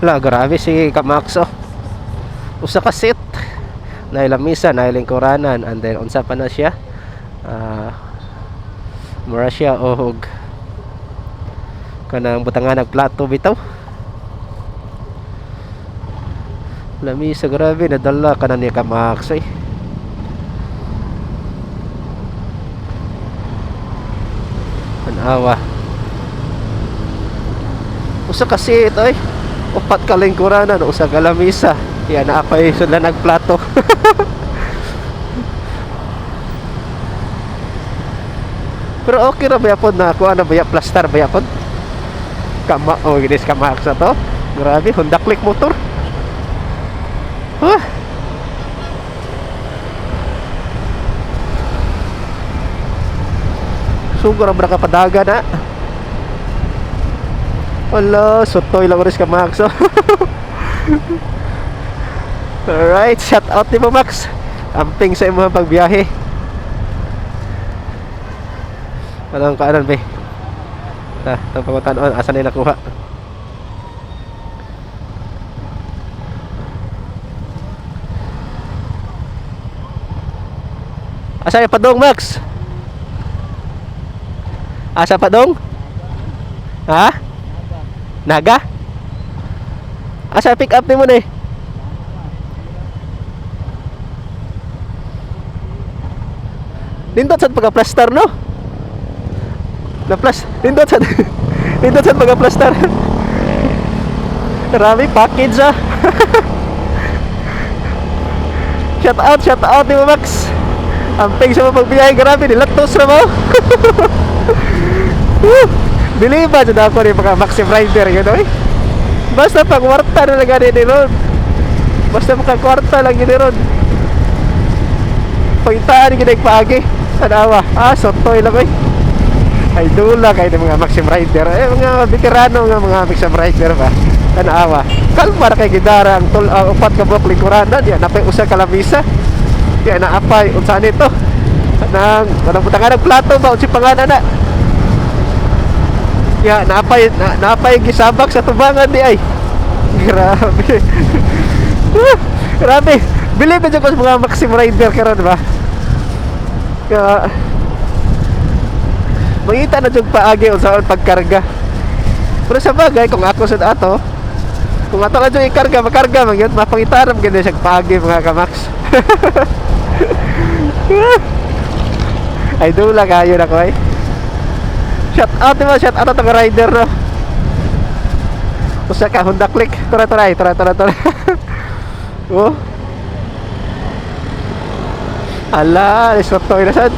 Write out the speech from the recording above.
La, grabe si Kamax oh. Usa ka seat. Naay lamisa, naay lingkuranan, and then unsa pa na siya? Mura siya og kanang butangan ng plato bitaw. Lamisa, grabe nadala ka na ni Kamax eh. Tanawa. Usa ka seat oy. Upat ka lingkuranan, usa ka lamisa. Yan na apay sudlan nagplato. Pero okay ra ba pod na kuha na ba plastar ba pod? Kama oh ginis Kamax na to. Grabe, Honda Click motor. Huh? Sugor ra kapadaga na. Wala, sutoy lang rin ka Max. Oh. Alright, shout out ni mo Max. Amping sa imong pagbiyahe. Anong kaanan be? Ta, itong pangutanon, asa na nakuha? Asa yung padong Max? Asa padong? Ha? Naga? Asa pick up ni mo na eh? Nindot sad pagka-plaster no? Na-plas, nindot sad. Nindot sad pagka-plaster. Marami package ah. Shout out ni mo Max. Amping sa mga pagbiyahe, grabe, nilatos na mo. Woo! Believe ba dyan ako ni mga Maxim Rider yun oy? Basta pag kwarta na lang gani ni Ron. Basta pag kwarta lang yun ni Ron. Pagtaan gid paagi. Tanawa. Ah, sotoy lang oy. Ay dula kay mga Maxim Rider. Eh mga veterano nga mga Maxim Rider ba. Tanawa. Kalma ra kay gidara ang tul upat ka buok lingkuranan diya napay usa ka lamisa. Diya naapay unsa nito? Nang kanang butangan ng plato ba unsa pangalan na? Ya, naapay gisabak sa tubangan di ay. Grabe. Grabe. Bilib na jud ko sa mga Maxim Rider karon ba. Kaya mangita na jud paagi unsaon pagkarga. Pero sa bagay kung ako sad ato, kung ato lang jud ikarga, makarga man gyud, mapangitaram gyud siya paagi mga kamax. Ay dula kayo na ko ay. Shout out mo, shout out atong rider no. Usa ka Honda Click. Tara tara tara tara tara. Oh. Ala, isot na sad.